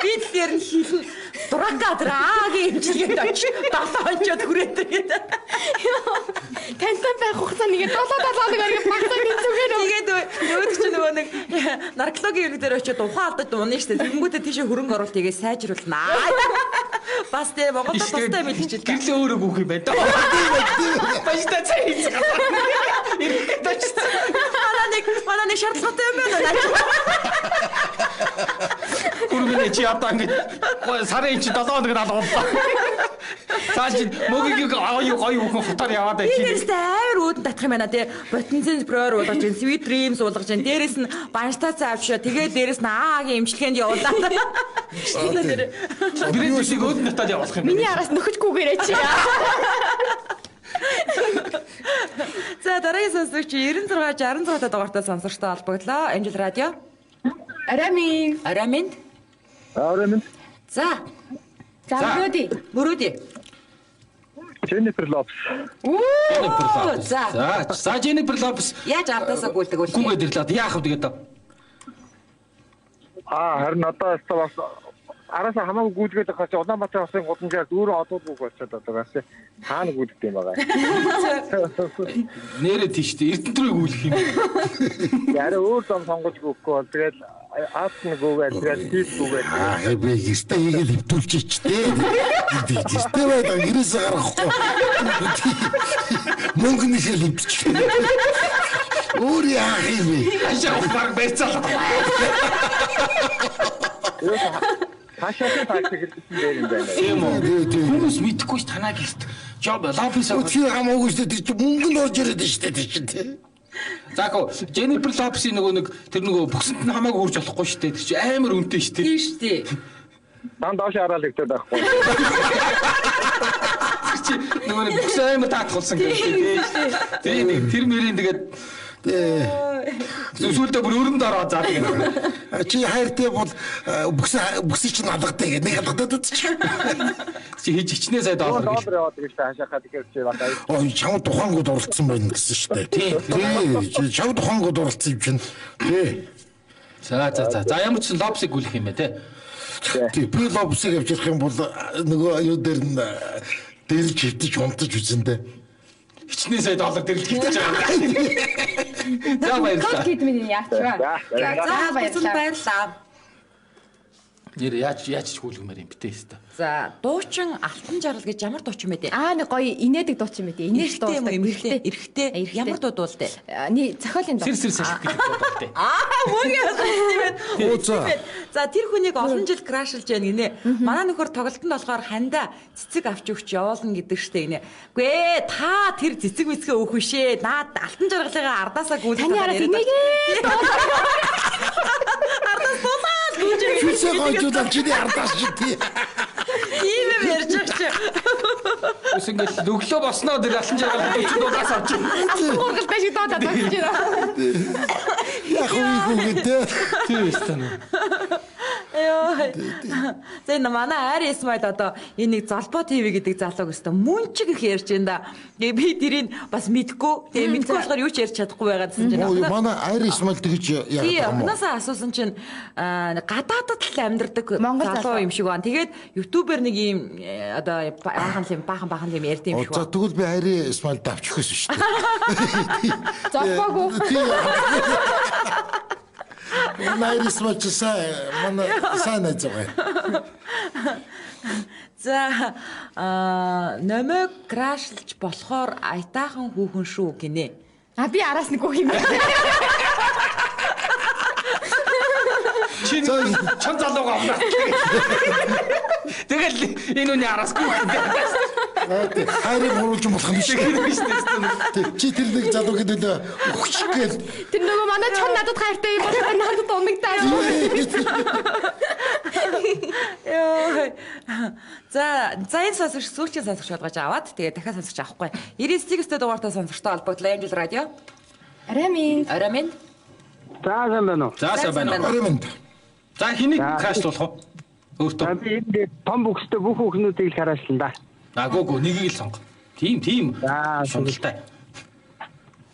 [SPEAKER 1] Би тэр нь хилэн дурака драгийн имчилгээнд очиж 7 хончоод хүрээд ирээд.
[SPEAKER 3] Тантай байх хугацаа нэг 7 7 хоног орог багцаа зүгээр.
[SPEAKER 1] Тэгээд нөгөөд чинь нөгөө нэг наркологийн хэрэг дээр очиод ухаан алдаж унаа штэ. Тэгэнгүүтээ тийшээ хөрөнгө оруулалт хийгээ сайжруулнаа. Бас тэ Монголд тустай юм хэлчихэл.
[SPEAKER 4] Гэрлээ өөрөө гүөх юм байна. Баяжтай цай хийсэн. Ирэхэд очсон.
[SPEAKER 1] Манай нэг шаардлагатай юм байна.
[SPEAKER 4] Хүрмэнэ чи одоо ингэж сарын чи 7 хоног алгууллаа. Цаа чи мөгийг гоё гоё бүхэн хотоор яваад
[SPEAKER 1] байх чинь. Тэрээс амар үүдэн татах юм байна тий. Ботензин проор уулгаж чинь, Sweet Dreams уулгаж чинь. Дээрээс нь банштацаа авчаа. Тэгээд дээрээс нь аагийн эмчилгээнд явуулаа.
[SPEAKER 4] Брэнд үүдэн татаад явуулах юм.
[SPEAKER 3] Миний араас нөхөжгүйгээрээ чи.
[SPEAKER 1] За дараагийн сонсогч 96 66 дугаартай сонсогчтой холбогдлоо. Angel Radio.
[SPEAKER 3] Арамин.
[SPEAKER 1] Арамин.
[SPEAKER 5] Арамин.
[SPEAKER 1] За.
[SPEAKER 3] За мөрөөдий.
[SPEAKER 1] Мөрөөдий.
[SPEAKER 5] Jennifer Lopez.
[SPEAKER 4] Jennifer Lopez. За. За Jennifer Lopez.
[SPEAKER 1] Яаж ардаасаа гүйлдэг вэ?
[SPEAKER 4] Гүгээд ирлээ. Яах вэ тэгээд?
[SPEAKER 5] Аа харин одоо бас араасаа хамаагүй гүйлгээд байгаа чи Улаанбаатар хотын гудамжаар дүүрэн одуудгүй болчиход одоо бас хаана гүйлдэг юм байгаа.
[SPEAKER 4] Нэрээ тийш дээ. Эрдэнэт рүү гүйлэх юм.
[SPEAKER 5] Яраа өөр зам сонгож гүхгүй бол тэгэл аас нь гүгээд тэгэл тийш гүгээд.
[SPEAKER 2] Аа би гэртээ хийгээл хөвтүүлчих ч дээ. Гэртээ байдаг гэрээсээ гаргахгүй. Мөнгө нэхэл хөвтчих. Өөр яах юм бэ?
[SPEAKER 4] Ашаа баг байцаалаа.
[SPEAKER 5] Хашаатын такси хэрэгсэн дээр юм байна.
[SPEAKER 4] Тийм үү. Хүмүүс мэдэхгүй ш танаа гэрт. Жоб Лопес
[SPEAKER 2] чи хамаагүй шүү дээ. Тэр чи мөнгө нь орж ирээд шүү дээ тэр чинь.
[SPEAKER 4] За гоо Jennifer Lopez-ийн нөгөө нэг тэр нөгөө бүксэнд нь хамаагүй хурж болохгүй шүү дээ. Тэр чи амар үнэтэй шүү дээ.
[SPEAKER 1] Тийм шүү дээ.
[SPEAKER 5] Дан доош хараад ихтэй байхгүй.
[SPEAKER 4] Тэр чи нөгөө нэг бүкс амар таатахулсан гэдэг тийм. Тийм нэг тэр мөрийн тэгээд Сүүлдээ бүр өрөнд ороо заа тэгээд.
[SPEAKER 2] Чи хайртай бол бүксийг чинь алгадаг гэдэг нэг алгадаад үзчих.
[SPEAKER 4] Чи хийж хичнээн сая доллар
[SPEAKER 5] гэж. Доллар яваад гэж хашаахаа тэгэхээр чи бака.
[SPEAKER 2] Ой чам тухаангууд оролцсон байна гэсэн шүү дээ. Тий. Чам тухаангууд оролцсон юм чинь. Тий.
[SPEAKER 4] За за за. За ямар ч Лопсыг гүйлэх юм бэ те.
[SPEAKER 2] Тий. Би Лопсыг авчирх юм бол нөгөө юу дээр нь дэрж хөвтөж унтаж үзэндээ.
[SPEAKER 4] Хичнээн сая доллар дэрж хөвтөж байгаа. За баярлалаа.
[SPEAKER 3] Кид минь яач вэ?
[SPEAKER 1] За баярлалаа.
[SPEAKER 4] Нэр яаж яаж хүлгэмээр юм битээ өстө.
[SPEAKER 1] За дуучин Алтан жаргал гэж ямар дуучин бэ?
[SPEAKER 3] Аа нэг гоё инээдэг дуучин бэ. Инээж
[SPEAKER 1] дуулдаг. Эмэгтэй, эрэгтэй. Ямар дуу дуулдаг?
[SPEAKER 3] Ни зохиолын дуу.
[SPEAKER 4] Сэр сэр салхи гэдэг дуу дуулдаг.
[SPEAKER 1] Аа мөн яасан юм бэ? За тэр хүнийг олон жил крашлж яана гинэ. Манай нөхөр тоглолтод болохоор хандаа цэцэг авч өгч явуулна гэдэг штэ гинэ. Үгүй ээ та тэр цэцэг мэцгээ өөх бишээ. Наад Алтан жаргалыгаа ардаасаа гүйлж
[SPEAKER 3] байгаа яриад. Таны араас инээгээ.
[SPEAKER 1] Ардаас дуулаа гүйж.
[SPEAKER 2] Хүсээ гойжуулаад чиний ардаас чи тий.
[SPEAKER 1] Тийм юм ярьж байгаа чи.
[SPEAKER 4] Үс ингээд өглөө босноо тэр Алтан жаргал 40 дуулаас авч.
[SPEAKER 3] Алтан гургалтай шиг дуудаад өгч байна.
[SPEAKER 2] Яг үгүй гэдэг.
[SPEAKER 4] Тийм өстө нэ.
[SPEAKER 1] Йоо. За энэ манай Ари Исмаил одоо энэ нэг Золбоо ТV гэдэг залууг өстө мөнчиг их ярьж байна да. Тэгээ би тэрийг бас мэдгүй. Тэгээ мэдгүй болохоор юу ч ярьж чадахгүй байгаа гэсэн чинь.
[SPEAKER 2] Манай Ари Исмаил тэгж яагаад
[SPEAKER 1] юм бэ? Охиноосоо асуусан чинь гадаадд л амьдардаг залуу юм шиг байна. Тэгээд ютубер нэг юм одоо баахан юм баахан юм ярьд юм шиг
[SPEAKER 2] байна. За тэгвэл би Ари Исмаилд авчих гэсэн шүү дээ.
[SPEAKER 3] Золбоогүй.
[SPEAKER 2] Манай Исмаил чи сайн манай сайн найз байгаа.
[SPEAKER 1] За номог крашлж болохоор аятайхан хүүхэн шүү гинэ.
[SPEAKER 3] А би араас нэг хүүх юм байна.
[SPEAKER 4] Чи чон залуугаа авна. Тэгэл энэ үний араас гүөх.
[SPEAKER 2] Хайрыг хуруулж болох юм шиг шүү дээ. Чи тэр нэг залуу гэдэг нөө өгчих гээл.
[SPEAKER 3] Тэр нөгөө манай чон надад хайртай юм бол надад унагдаа.
[SPEAKER 1] Йоо. За за энэ сонсогч сүүлчийн сонсогч болгож аваад тэгээ дахиад сонсогч авахгүй. 99-тэй дугаартай сонсогчтой холбогдлоо. Angel Radio.
[SPEAKER 3] Арамин.
[SPEAKER 1] Арамин.
[SPEAKER 5] За сайн байна уу?
[SPEAKER 4] За сайн байна уу?
[SPEAKER 2] Арамин.
[SPEAKER 4] За хэнийг крашлуулах вэ? Өөртөө.
[SPEAKER 5] Би энэ том бүкстэй бүх хүүхнүүдийг л хараалсан да.
[SPEAKER 4] Аагүй гоо нэгийг л сонго. Тийм тийм. Шуналтай.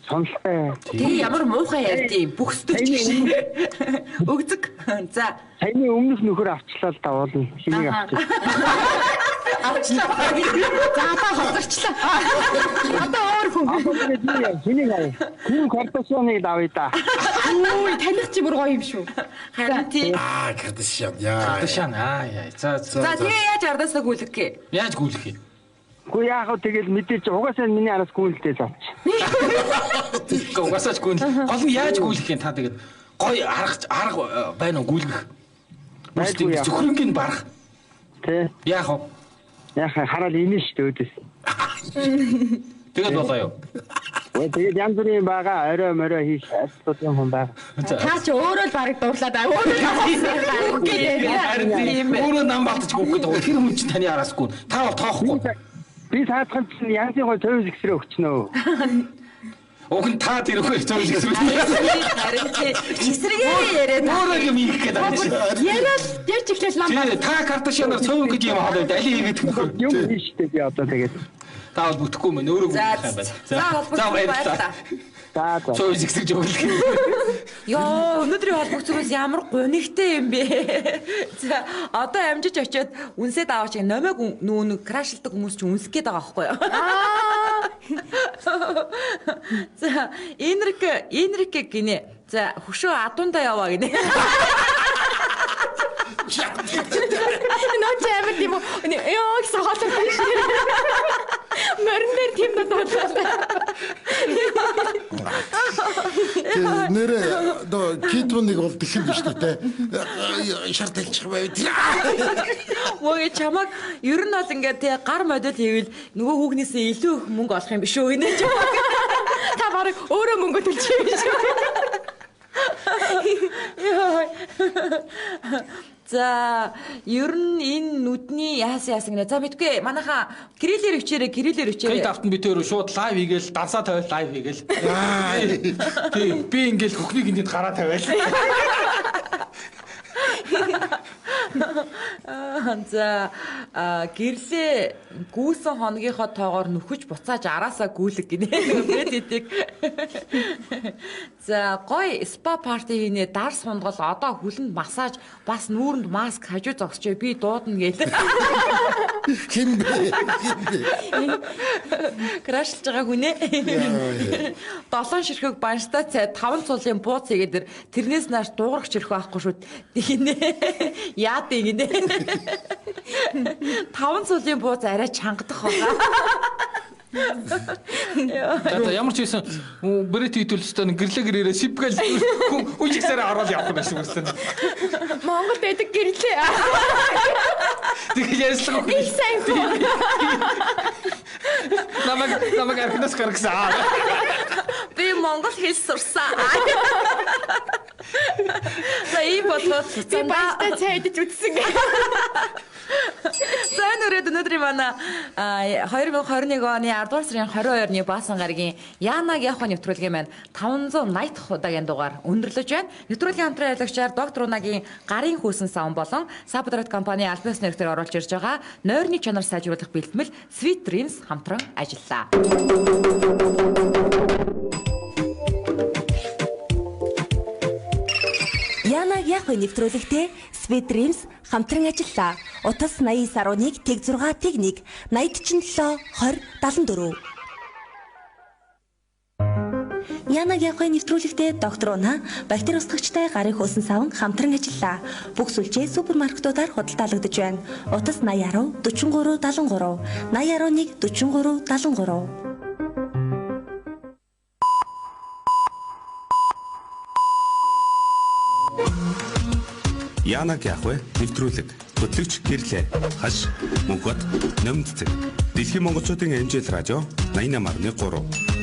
[SPEAKER 5] Сонлтой.
[SPEAKER 1] Тийм ямар муухай ярьд юм бүкстэй ч гэж. Өгзөг. За.
[SPEAKER 5] Саяны өмнөх нөхөр авчлаа л давуулна. Хэнийг авчих.
[SPEAKER 1] Авчлаа.
[SPEAKER 3] За одоо хоцорчлаа. Одоо өөр хүн.
[SPEAKER 5] Хэнийг авъя? Ким Кардашианыг авъя да.
[SPEAKER 3] Үгүй таних чи бүр гоё юм шүү.
[SPEAKER 1] Харин тийм.
[SPEAKER 2] Аа Кардашиан. Яа.
[SPEAKER 4] Кардашиан аа яа. За
[SPEAKER 1] за. За тэгээ яаж ардаасаа гүйлэх гэ?
[SPEAKER 4] Яаж гүйлэх юм?
[SPEAKER 5] Үгүй яах вэ тэгэл мэдээж угаасаа миний араас гүйлдээ заач.
[SPEAKER 4] Үгүй угаасаа ч гүйл. Гол нь яаж гүйлэх юм та тэгээд гоё арга байна уу гүйлгэх? Зөвхөрөнгийн барах.
[SPEAKER 5] Тэ.
[SPEAKER 4] Яах вэ?
[SPEAKER 7] Яг хараад инээ шүү дээ өөдөөс.
[SPEAKER 4] Тэгээд болоо юу?
[SPEAKER 7] Тэгээд янз бүрийн байгаа орой морой хийх асуудал хүн байгаа.
[SPEAKER 3] Та чи өөрөө л барыг дуурлаад аа өөрөө
[SPEAKER 4] өөрөө нам балтж гүөх гэдэг. Тэр хүн чинь таны араасгүй. Та бол тоохгүй.
[SPEAKER 7] Би таадхан чинь янзын гой тойс ихсрээ өгчнөө.
[SPEAKER 4] Уг нь та тэрхүү тойс ихсрээ.
[SPEAKER 1] Харин чи эсрэгээр яриад
[SPEAKER 4] өөрөө юм хийх гээд байгаа чинь.
[SPEAKER 3] Яриад ярьж эхлээл нам.
[SPEAKER 4] Тий, та Кардашианаар цөөн гэж юм хаалаа. Али хийгээд нөхөр.
[SPEAKER 7] Юм хийж штэ би одоо тэгээд.
[SPEAKER 4] Та бол бүтэхгүй мэн өөрөө бүтгэх юм байна.
[SPEAKER 1] За баярлалаа.
[SPEAKER 7] За за.
[SPEAKER 4] Цөөн зэгсэрж өглөх.
[SPEAKER 1] Йоо, өнөөдрийн холбогц хүмүүс ямар гунигтай юм бэ? За, одоо амжиж очиод үнсээд аваач номыг нүүн крашлдаг хүмүүс чинь үнсэх гээд байгаа байхгүй юу? За, Энрик гинэ. За, хөшөө адуундаа яваа гинэ.
[SPEAKER 3] Нөө чи амар тийм үү? Йоо гэсэн хоолой биш. Морин дээр тийм дуудлаа.
[SPEAKER 2] Нэрээ доо китуныг бол тэхэн биш үү те. Шар талчих байв.
[SPEAKER 1] Мөг чамаг ер нь бол ингээд те гар модель хийвэл нөгөө хүүхнээсээ илүү их мөнгө олох юм биш үү гинэ чамаг.
[SPEAKER 3] Та бараг өөрөө мөнгө төлж юм биш үү?
[SPEAKER 1] Йоо. За, ер нь энэ нүдний яасан гинэ. За мэдгүй манайхаа кириллээр өчээрээ кириллээр өчээрээ.
[SPEAKER 4] Кайт автан би тэр шууд лайв хийгээл дансаа тавиал лайв хийгээл. Тий, би ингээл хөхнийг энд гараа тавиал.
[SPEAKER 1] За, гэрлээ гүйсэн хоногийнхоо тоогоор нөхөж буцааж араасаа гүйлэг гинэ. Брэдитийг. За, гой спа парти хийнэ дар сундгал одоо хүлэнд массаж бас нүүрэнд маск хажуу зогсчээ би дуудана гээл.
[SPEAKER 2] Хин бэ?
[SPEAKER 1] Крашлж байгаа хүн ээ. 7 ширхэг банштай цай 5 цулын бууц хийгээд тэр тэрнээс нааш дуугарах чирэх байхгүй шүү. Гинэ. Яад гинэ. 5 цулын бууц арай чангадах байгаа.
[SPEAKER 4] За ямар ч байсан брэт хэдүүлстэй гэрлээ гэрээрээ сипгээл хүн үжигсээрээ ороод явах юм шиг үстэй.
[SPEAKER 3] Монголд байдаг гэрлээ.
[SPEAKER 4] Тэгээд ярьслага
[SPEAKER 3] хүн. Их сайн хүн.
[SPEAKER 4] Намайг архинаас гаргасан.
[SPEAKER 1] Би монгол хэл сурсан. За ийм болоод
[SPEAKER 3] би баяртай цай идэж үзсэн.
[SPEAKER 1] За энэ үрээд өнөөдрийн манай 2021 оны 10 дугаар сарын 22-ны Баасан гарагийн Янаг явах нэвтрүүлгийн маань 580 дахь удаагийн дугаар өндөрлөж байна. Нэвтрүүлгийн хамтран ажиллагчаар доктор Унагийн гарын хөөсөн савн болон Сабдрат компани албан ёсны хэрэгтээр оруулж ирж байгаа нойрны чанар сайжруулах бэлтгэл Sweet Dreams хамтран ажиллаа.
[SPEAKER 8] Янаг явах нэвтрүүлэгтээ Sweet Dreams хамтран ажиллаа. Утас 89.1 тэг 6 тэг 1 80 47 20 74. Янаг явахын нэвтрүүлэгтээ доктор Уна бактери устгагчтай гарын хөөсөн савн хамтран ажиллаа. Бүх сүлжээ супермаркетуудаар худалдаалагдаж байна. Утас 80 10 43 73 80.1 43 73.
[SPEAKER 9] Янаг явах вэ? Нэвтрүүлэг. Хөтлөгч гэрлээ. Хаш, Мөнхбат, Номд цэг. Дэлхийн монголчуудын амжилт радио 88.3.